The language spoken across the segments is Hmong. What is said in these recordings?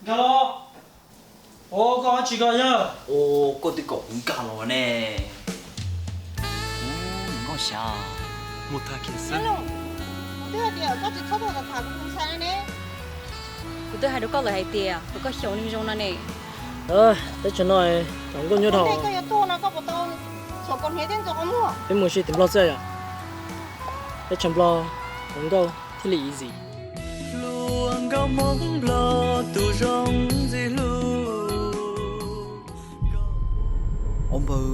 Yog, ua koj tsis koj yog. Ua koj twb kom kuv nkag los ne. Nkauj Xya. Mus tham Khiv Xab. Kuv twb hais tias koj tsis txhob tuaj tham kuv tus ntxhais no ne. Kuv twb hais rau koj lawm hais tias kom koj xyaum neeg zoo no ne. Teb chaws no thaum nkauj nyob dhau. Koj yuav tuag no koj puas tau txhuam kaus hniav thiab ntxuav qhov muag? Peb mus ua si tim Nplog xwb yom. Teb chaws Nplog hluas nkauj thiaj li easy. Hluas nkauj Hmoob Nplog tus zoo ntxim hlub. Ob npawg,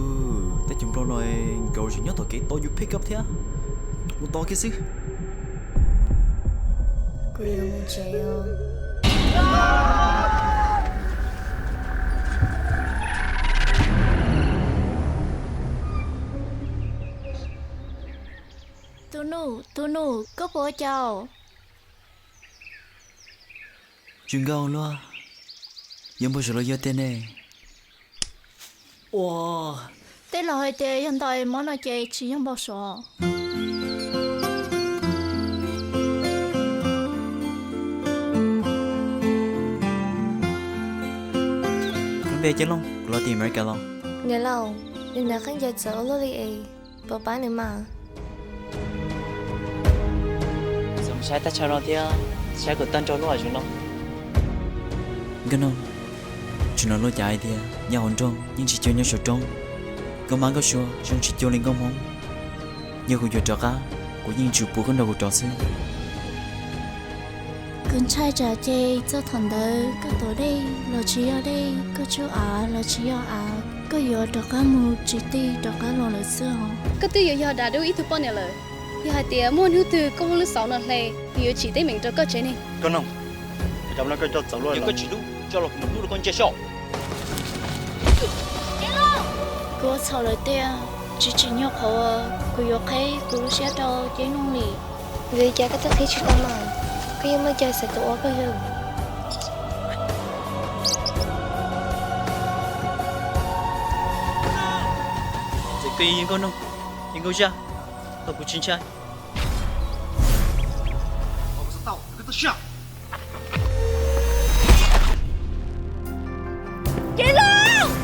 teb chaws Nplog no nkawd tseem nyob tom kev tos yus pick up thiab. Mus tos kiag xwb. Kuv yuav mus tsev os. Tus nus, tus nus, koj puas ua cas? Tsw nkauj luaj, yog npau suav los yog tiag ne? Ua, tej laus hais tias yog ntau es mob no ces tsis yog npau suav. Koj npe Ceeb Looj, kuv los tim America los. Niam laus, nws hnav khaub ncaws txawv ua luaj li es puas pab nws mas? Txhob saib thaj chaw no thiab saib kom tag nrho lub hav zoov no. Nkauj Noog, tsim nyog luag cas hais tias nyob hauv nroog yeej tsis cuag nyob saum roob. Nkauj Mab Nkauj Sua zoo tsis cuag li nkauj Hmoob. Yog kuv yuav rov qab, kuv yeej tsum pub koj nrog kuv rov xwb. Kuv ntshai tsam ces txog thaum ntawd koj tuav dej los tsis yog dej, koj tsub av los tsis yog av, koj yuav rov qab mus tsis ti rov qab los lawm xwb os. Koj twb yuav yog dav dub ib tug poj niam lawm. Yog hais tias muaj hnub twg koj muaj lub xauv no hle, kuv yuav tsim teeb meem rau koj tsev neeg. Nkauj Noog, kuv cov mlom koj coj txawv luaj. Yog koj tsis hlub, coj los kuv mam hlub rau koj ntsia saib. Kuv ua txhaum lawm tiag, tsis tsim nyog qhov uas kuv yuav qheb kuv lub siab rau Ceeb Looj li. Vim li cas koj twb qhib tsis tau mas, koj yeej muaj cai xav tus ua koj yawg. Txawm koj yog Nkauj Noog, yog Nkauj Zaj, los kuv tsis ntshai. Ceeb Looj!